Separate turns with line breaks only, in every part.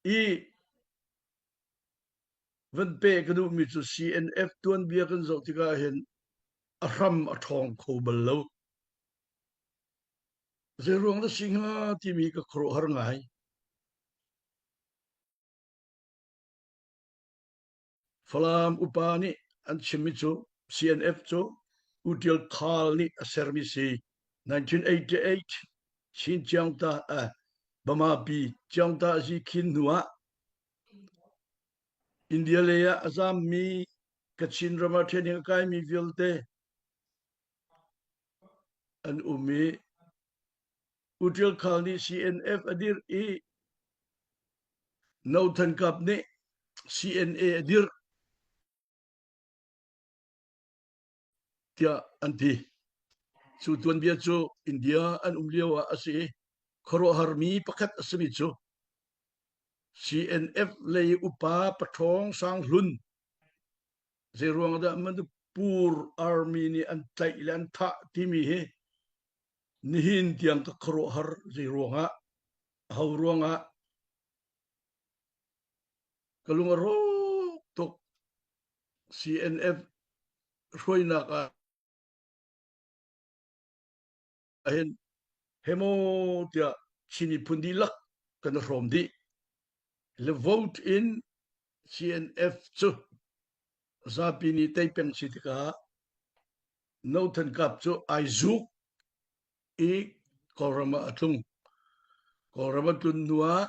I van pe ka duhmi cu CNF tuanbia kan zoh tikah hin a hram a ṭhawng kho bal lo. Zeiruang dah si hnga timi ka khuaruahhar ngai. Falam upa nih an chimmi cu CNF cu U Tial Khal nih a sermi si. 1988 Chin Ciangta eh, Bama pi Ciangta zi khin hnu ah India lei ah a zammi Kachin ram ah training a kaimi vialte an um i U Tial Khal nih CNF a dirh i No Than Kap nih CNA a dirh tiah an ti. Cu tuanbia cu India an um lio ah a si i khuaruahharmi pakhat a simi cu CNF lei upa Paṭhawng Sang Hlun zeiruang dah Manipur Army nih an tlaih le an thah timi hi nihin tiang ka khuaruahhar zeiruangah aho ruangah ka lung a rawk tuk. CNF hruainak ah hin hemaw tiah Chin miphun dihlak kan i hrawm dih. Le vote in CNF cu zapi nih tei peng si tikah No Than Kap cu ai zuk i Kawlram ah a tlung. Kawlram a tlun hnu ah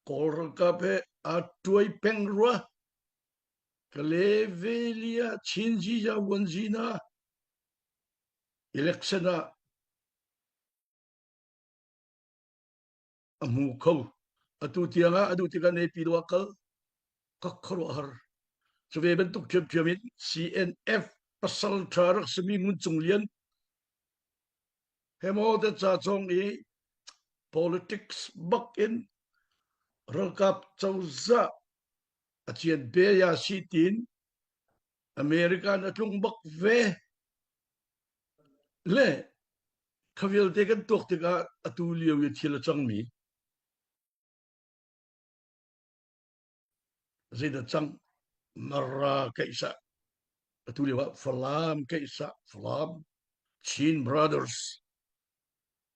Kawl ralkap he aa tuai peng rua. Kalevelia Chin Ziza Wanzina election ah a hmu kho. Atu tiang ah a duh tikah Naypyidaw ah kal ka khuaruahhar. Cu ve bantuk ṭhiamṭhiam in CNF pasal ṭha rak simi Ngun Cung Lian he maw te ca cawng i politics bak in ralkap cozah a cian pe ya si tin American a tlung bak ve le kha vialte kan tuak tikah atu lio i thil a cangmi zeidah cang Mara keihsah atu lio ah Falam keihsah Falam Chin Brothers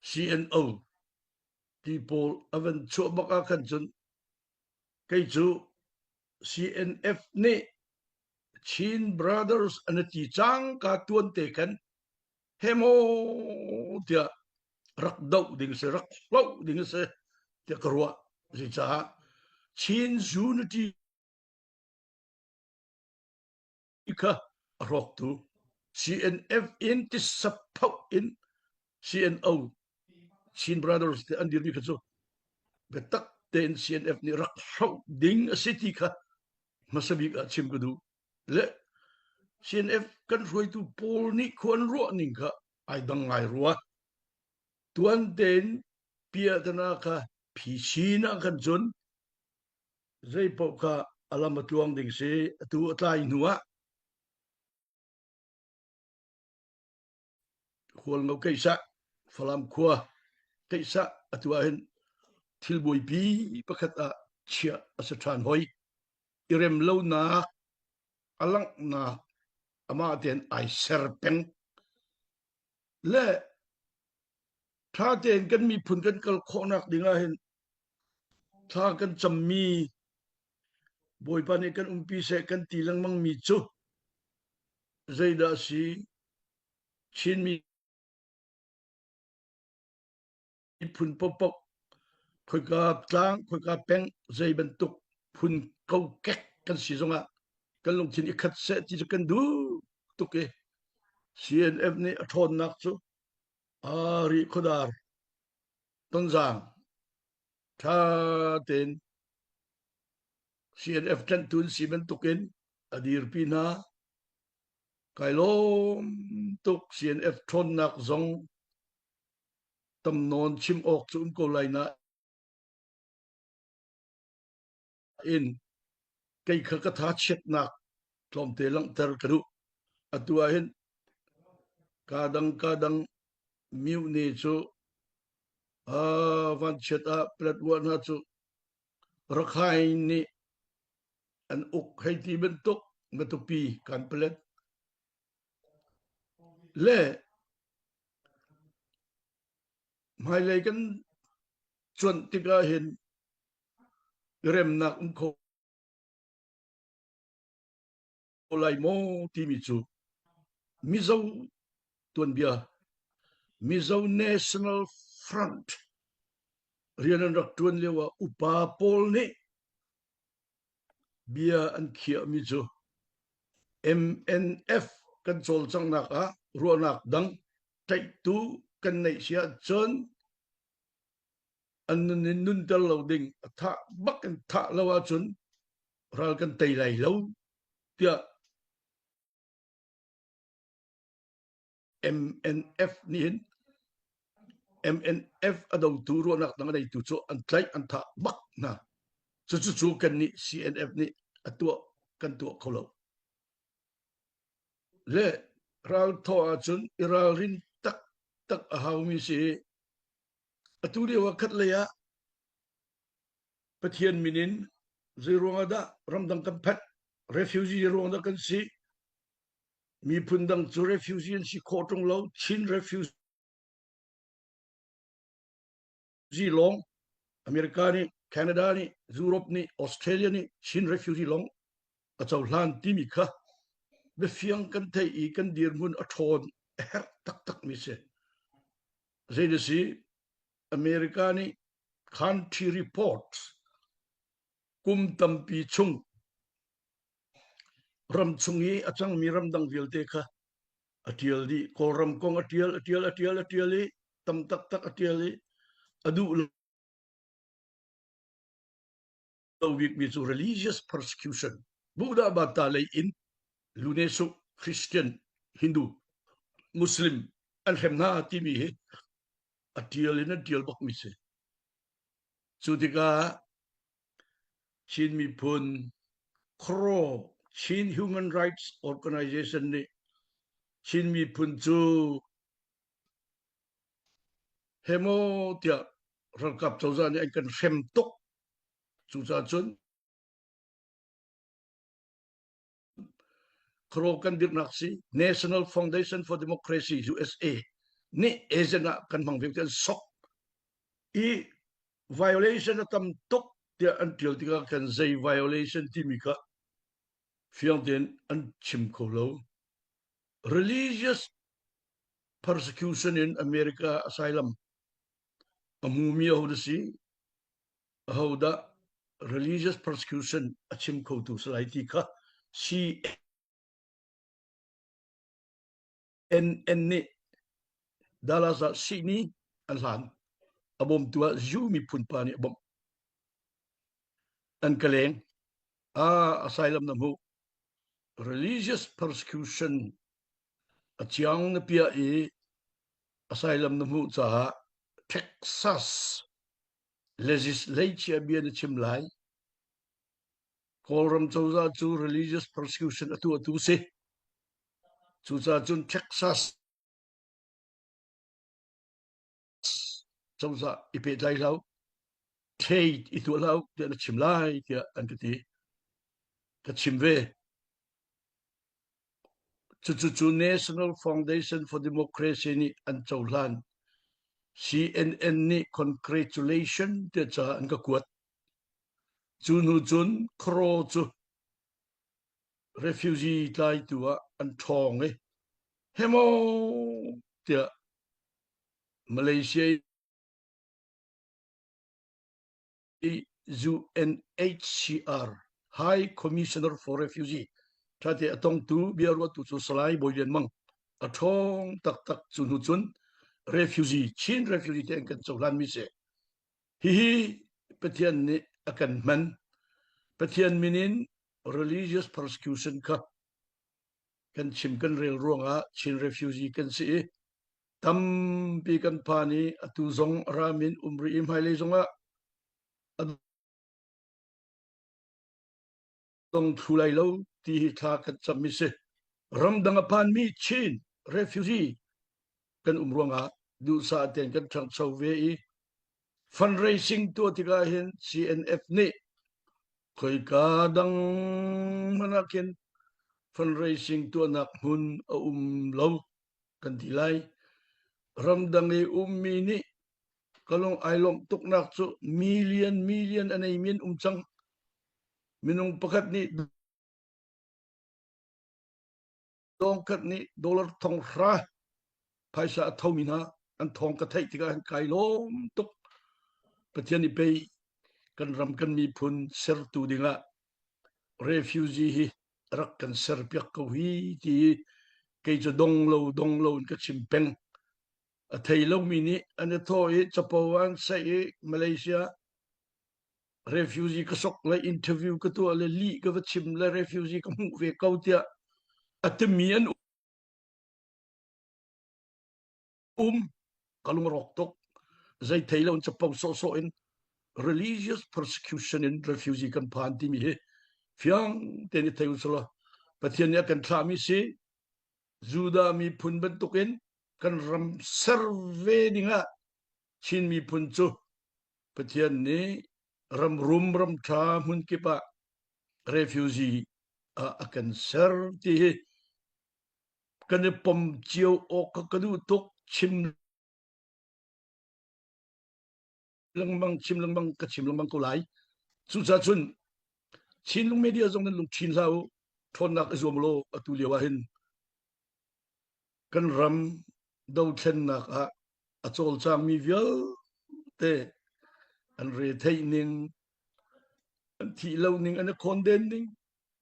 CNO ti pawl a van chuah bak ah khan cun kei cu CNF nih Chin Brothers an ti cang ka tuan te khan hemaw tiah rak doh ding si rak hloh ding si tiah ka ruah. Zeicah Chin Unity kha a hrawktu CNF in tisaphoh in CNO Chin Brothers te an dirmi kha cu biatak tein CNF nih rak hroh ding a si ti kha hmasa bik ah chim ka duh. Le CNF kan hruaitu pawl nih khua an ruah ning kha ai dang ngai rua. Tuan tein piahtana kha phisin ah khan cun zei paoh kha a lam a tluang ding si atu a tlai hnu ah Hualngo keisah Falam khua keisah atu ah hin thil buaipi pakhat ah chiah a si ṭhan hoi. I rem lonak a langhnak amah tein ai ser peng. Le ṭha tein kan miphun kan kal khawhnak ding ah hin thla kan cammi Bawipa nih kan umpi seh kan ti lengmangmi cu zeidah a si? Chinmi phun paohpaoh khoika tlang khoika peng zei bantuk phun kokek kan si zongah kan lungthin i khat seh ti cu kan duh tuk i CNF nih a ṭhawnnak cu Ari khuadar Tonzang ṭha tein CNF tlanhtu an si bantukin a dirpi hna. Kai lawm tuk CNF ṭhawnnak zong tam nawn chim awk cu um ko lai nain kei kha ka tha chiatnak tlawmte langhter ka duh. Atu ah hin kaa dang kaa dang mihne cu vanchiat ah Paletwa hna cu Rakhine nih an uk hei ti bantuk Matupi Kanpalet le hmailei kan cuanh tikah hin remnak um kho lai maw timi cu Mizo tuanbia Mizo National Front rian an rak ṭuan lio ah upa pawl nih bia an khiahmi cu MNF kan cawlcanghnak ah ruahnak dang tlaihtu kan neih si ahcun an nun in nunter lo ding a thah bak in thah lo ahcun ral kan tei lai lo tiah MNF nih hin MNF a dotu ruahnak dang a neitu cu an tlaih an thah bak hna. Cucu cu kan nih CNF nih a tuah kan tuah kho lo. Le ral thawh ahcun i ralrin taktak a haumi si. Atu lio ah khat lei ah Pathian min in zei ruang ah dah ramdang kan phanh refugee ruang dah kan si miphun dang cu refugee an si khawh ṭung lo Chin refugee lawng America nih Canada nih Europe nih Australia nih Chin refugee lawng a cohlan timi kha biafiang kan theih i kan dirhmun a ṭhawn a herh taktak mi si zei na si America nih country report kum tampi chung ram chung i a cangmi ramdang vialte kha a ṭial dih. Kawlram kong a ṭial, a ṭial, a ṭial, a ṭial i tam taktak a ṭial i a duh lo bikmi cu religious persecution Buddha Bata lei in Lunesu Christian Hindu Muslim an hrem hna timi hi a ṭial in an ṭial bakmi si. Cu tikah Chin miphun CHRO Chin Human Rights Organization nih Chin miphun cu hemaw tiah ralkap cozah nih an kan hrem tuk. Cucaah cun CHRO kan dirhnak si National Foundation for Democracy USA nih agent ah kan hmang ve an sok i violation a tam tuk tiah an ṭial tikah khan zei violation timi kha fiang tein an chim kho lo. Religious persecution in America asylum a hmumi aho si ahodah religious persecution a chim khotu si lai ti kha CNN nih Dallas ah sihni an hlan. A bawmtu ah Jew miphun pa nih a bawmh. An ka leng. Ah, asylum na hmuh. Religious persecution a chiang na piah i asylum na hmuh caah Texas legislature bia na chim lai. Kawlram cozah cu religious persecution a tuahtu si. Cucaah cun Texas cozah i pehtlai hlah u, trade i tuah hlah u tiah na chim lai tiah an ka ti. Ka chim ve. Cucu cu National Foundation for Democracy nih an cohlan. CNN nih congratulation tiah ca an ka kuat. Cu hnu cun CHRO cu refugee tlaitu ah an ṭhawng i hemaw tiah Malaysia i UNHCR High Commissioner for Refugee ṭhate a tongtu biaruahtu cu Salai Bawi Lian Mang a ṭhawng taktak cu hnu cun refugee Chin refugee te an kan cohlanmi si hihi Pathian nih a kan hman Pathian min in religious persecution kha kan chim kan rel ruangah Chin refugee kan si i tampi kan phan i atu zong ram in um rih i hmailei zongah a dong thlu lai lo ti hi thla kan cammi si. Ramdang a phanmi Chin refugee kan um ruangah duhsah tein kan ṭhangcho ve i fundraising tuah tikah hin CNF nih. Khoika dang hmanh ah khin fundraising tuahnak hmun a um lo kan ti lai. Ramdang i ummi nih ka lung ai lawmh tuknak cu million million a neimi an um cang. Minung pakhat nih dawngkhat nih dollar thong hra phaisa a thomi hna an thawng ka theih tikah hin kai lawm tuk. Pathian i pei kan ram kan miphun sertu dingah refugee hi rak kan serpiak ko hi ti kei cu dong lo dong lo in ka chim peng. A thei lomi nih an i thawh i capo an saih i Malaysia refugee ka sok le interview ka tuah le lih ka va chim le refugee ka hmuh ve ko tiah a timi an um. Ka lungrawk tuk. Zei thei lo in capo sawhsawh in religious persecution in refugee kan phan timi hi fiang tein i thei usulaw Pathian nih a kan thlahmi si. Judah miphun bantukin kan ram ser ve dingah Chin miphun cu Pathian nih ram rum ram ṭha hmun kip ah refugee ah a kan ser ti hi kan i pom cio awk ka ka duh tuk. Chim lengmang, chim lengmang, ka chim lengmang ko lai. Cucaah cun Chinlung media zong nan lungthin hlah u, ṭhawnnak i zuam law atu lio ah hin kan ram dothlennak ah a cawlcangmi vialte an retheih ning, an thih lo ning, an i khawnden ning,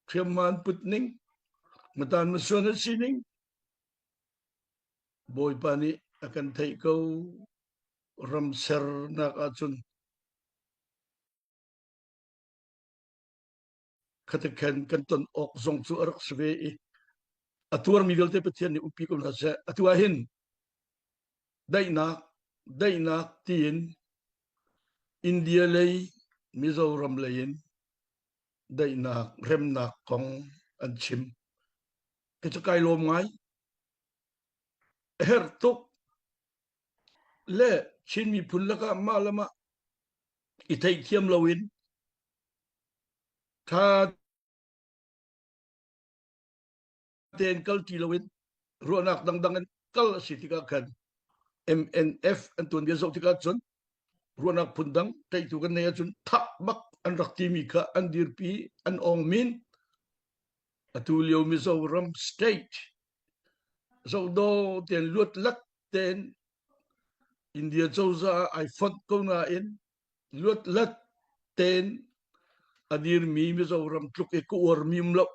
hriamngan an put ning, matan masuan an si ning, Bawipa nih a kan theih ko. Ram sernak ahcun khatikhen kan ton awk zong cu a rak si ve i a tuarmi vialte Pathian nih umpi ko hna seh. Atu ah hin daihnak, daihnak tiin India lei, Mizoram lei in daihnak, remnak kong an chim. Ka cu kai lawm ngai. A herh tuk le Chin miphun lakah mah le mah i theihthiam loin ṭha tein kal ṭi loin ruahnak dangdang in kal a si tikah khan MNF an tuanbia zoh tikah cun ruahnak phundang teitu kan nei ahcun thah bak an rak timi kha an dirpi an awng min. Atu lio Mizoram state zohdaw tein luatlak tein India cozah ah ai fonh ko nain luatlat tein a dirmi Mizoram tluk i ka uarmi um lo.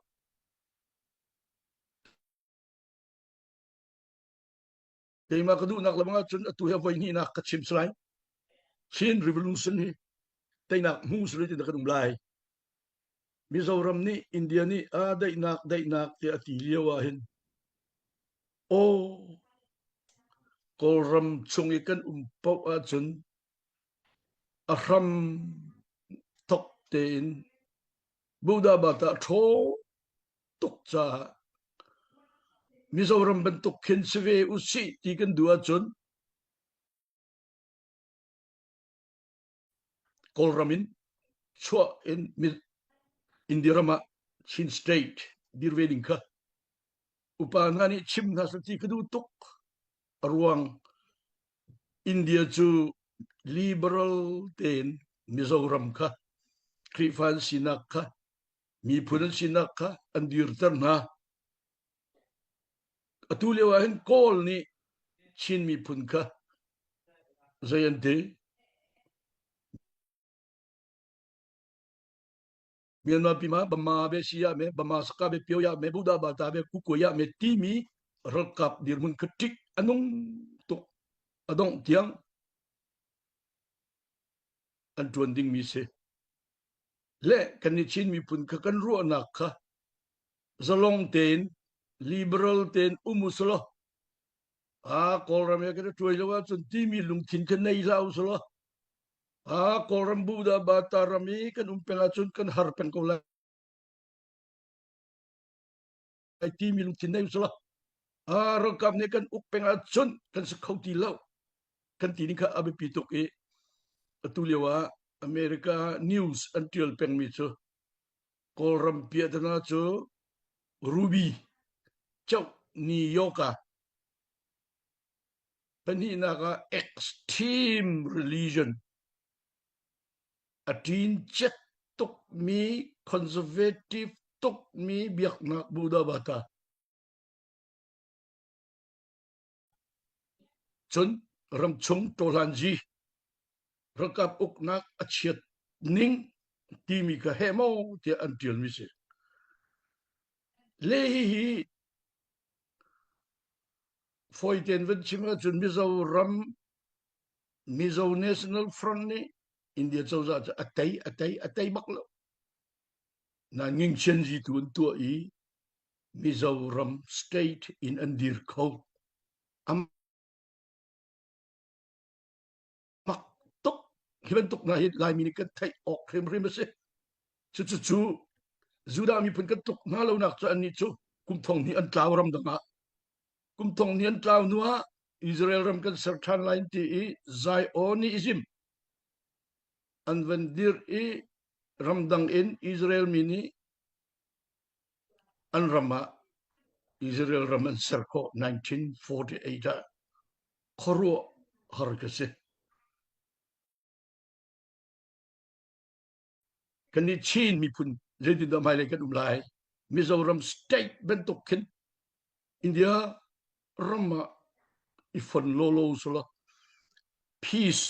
Keimah ka duhnak lamang ahcun atu hi a voi hnihnak ka chim salai. Chin Revolution hi teinak hmu silo tin kan um lai. Mizoram nih India nih a daihnak daihnak tiah a ti lio ah hin aw Kawlram chung i kan um paoh ahcun a hram thok tein Buddha bata ṭhaw tuk caah Mizoram bantuk khin si ve usih ti kan duh ahcun Kawlram in chuah in India ram ah Chin state dir ve ding kha upa hna nih chim hna seh ti ka duh tuk. A ruang India cu liberal tein Mizoram kha Khrihfa an sinak kha miphun an sinak kha an dirter hna. Atu lio ah hin Kawl nih Chin miphun kha zei an ti? Myanmar pi ma Bama be Siya me Bama Saka be Pyoya me Buddha Bata be Kukoya me timi ralkap dirhmun kha ṭik a nung tuk a dongh tiang an ṭuan dingmi si. Le kan i Chin miphun kha kan ruahnak kha zalong tein liberal tein um usulaw a Kawlram he kan i ṭuai lo ahcun timi lungthin kha nei hlah usulaw a Kawlram Buddha Bata ram i kan um peng ahcun kan har peng ko lai timi lungthin nei usulaw a ralkap nih kan uk peng ahcun kan si kho ti lo kan ti ning kha a biapi tuk i atu lio ah America news an ṭial pengmi cu. Kawlram piahtana cu Ruby Choh Ni Yoka pahnihnak ah extreme religion a ṭincet tukmi conservative tukmi biaknak Buddha bata. Cun ramchung ṭawhlanzi ralkap uknak a chiat ning timi kha heh maw tiah an ṭialmi si. Le hihi fawi tein van chim ahcun Mizoram Mizo National Front nih India cozah cu a tei a tei a tei bak lo. Na ngingchianzi tu an tuah i Mizoram state in an dir kho. Am mak tuk hi bantuk hna hi Laimi nih kan theih awk hrimhrim a si. Cucu cu Judah miphun kan tluk hna lonak cu annih cu kum thong hnih an tlau ram dang ah kum thong hnih an tlau hnu ah Israel ram kan ser ṭhan lai ti i Zionism an van dir i ramdang in Israel mi nih an ram ah Israel ram an ser khawh 1948 ah khuaruah har ka si. Kan nih Chin miphun zeitindah hmailei kan um lai? Mizoram state bantuk khin India ram ah i fon lawlaw sula peace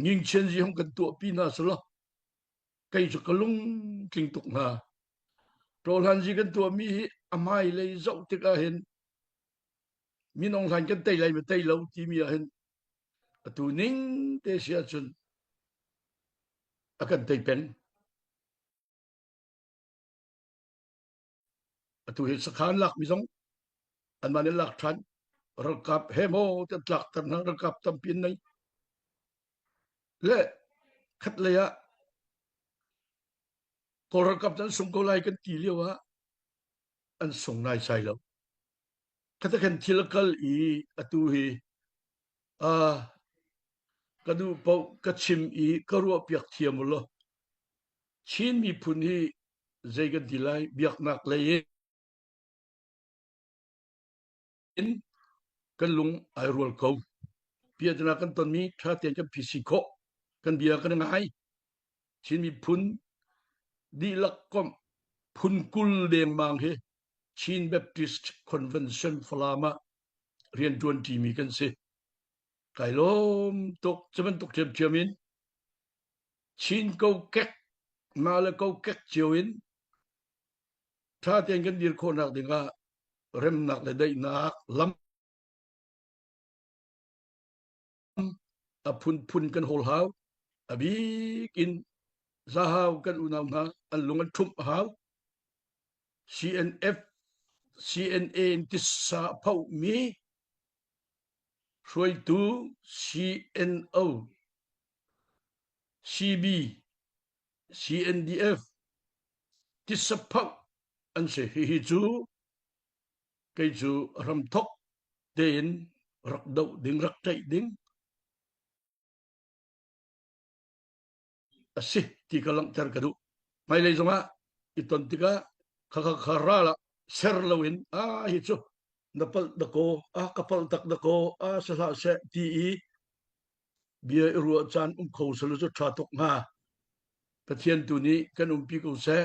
ngingchian zi hong kan tuahpi hna sula kei cu ka lung tling tuk hna. Ṭawhlan zi kan tuahmi hi a hmailei zoh tikah hin minung hlan kan tei lai ma tei lo timi ah hin atu ning te si ahcun a kan tei peng. Atu hi sakhan lakmi zong anmah nih lak ṭhan ralkap he maw kan tlakter hna ralkap tampi an nei le khat lei ah Kawl ralkap cu an sung ko lai kan ti lio ah an sung naisai lo. Khata khan thil a kal i atu hi uh, ka duh paoh ka chim i ka ruahpiak thiam u law Chin miphun hi zei kan ti lai biaknak lei in kan lung ai rual ko. Piahtana kan tonmi ṭha tein kan phisi khawh. Kan bia kan ngai. Chin miphun dihlak komh phun 20 lengmang hi Chin Baptist Convention Falam ah rianṭuan ṭimi kan si. Kai lawm tuk. Cu bantuk ṭhiamṭhiam in Chin kokek mah le kokek cio in ṭha tein kan dir khawhnak dingah remnak le daihnak lam a phunphun kan hawl hau. A bik in Zahau kan unau hna an lung an ṭhumh a hau. CNF, CNA in tissa a phohmi hruaitu CNO, CB, CNDF tissa phoh an si. Hihi cu kei cu ramthok tein rak doh ding, rak ṭaih ding a si ti ka langhter ka duh. Hmailei zongah i ton tikah kha kha ral ah ser loin a hi cu na palh dakaw a ka palh tak dakaw a si hlah seh ti i bia i ruah caan um kho selaw cu ṭha tuk hnga. Pathian tu nih kan umpi ko seh.